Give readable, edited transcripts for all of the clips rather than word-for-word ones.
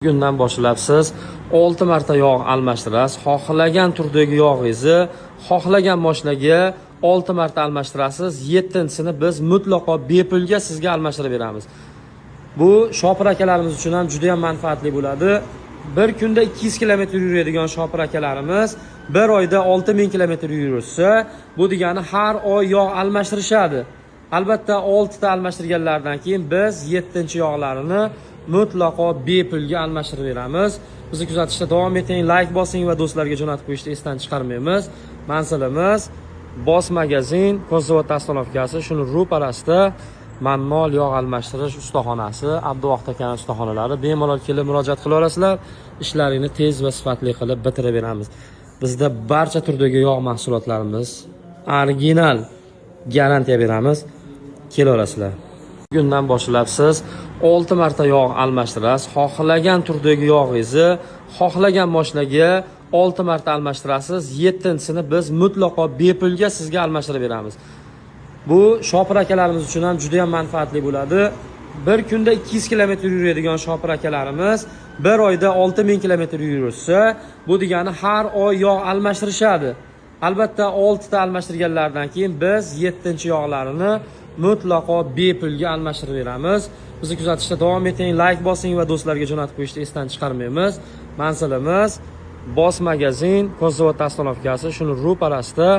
Bugundan boshlab siz 6 marta yog' almashtirasiz. Xohlagan turdagi yog'ingizni xohlagan mashinaga 6 marta almashtirasiz. 7-chisini biz mutlaqo bepulga sizga almashtirib beramiz. Bu shopir akalarimiz uchun ham juda ham manfaatli bo'ladi. Bir kunda 200 kilometr yuradigan shopir akalarimiz bir oyda 6000 kilometr yursa, bu degani har oy yog' almashtirishadi. Albatta 6 ta almashtirganlaridan keyin biz 7-yog'larini mutlaqo bepulga almashtirib beramiz. Bizni kuzatishda davom eting, like bosing va do'stlarga jo'natib qo'yishni esdan chiqarmaymiz. Manzilimiz Bos magazin, Ko'zavod ostanovkasi, shuni ro'parasida Mannol yog' almashtirish ustaxonasi, Abduvohid akaning ustaxonalari. Bemalol kelib murojaat qila olasizlar. Ishlaringni tez va sifatli qilib bitirib beramiz. Bizda barcha turdagi yog' mahsulotlarimiz original, garantiya beramiz. Kela olasizlar. Bugundan boshlab siz 6 marta yog' almashtirasiz. Xohlagan turdagi yog'ingizni xohlagan mashinaga 6 marta almashtirasiz. 7-chisini biz mutlaqo bepulga sizga almashtirib beramiz. Bu shopir akalarimiz uchun ham juda ham manfaatli bo'ladi. Bir kunda 200 kilometr yuradigan shopir akalarimiz bir oyda 6000 kilometr yursa, bu degani har oy yog' almashtirishadi. Albatta 6 ta almashtirganlaridan keyin biz 7-yog'larini mutlaqo bepulga almashtirib beramiz. Bizni kuzatishda davom eting, like bosing va do'stlarga jo'natib qo'yishni esdan chiqarmaymiz. Manzilimiz Bos magazin, Ko'zavod ostanovkasi, shuni ro'parasida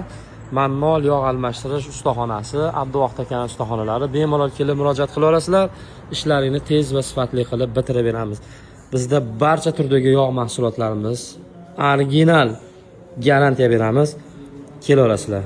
Mannol yog' almashtirish ustaxonasi, Abduvohid akaning ustaxonalari. Bemalol kelib murojaat qila olasizlar. Ishlaringni tez va sifatli qilib bitirib beramiz. Bizda barcha turdagi yog' mahsulotlarimiz original, garantiya beramiz. Kela olasizlar.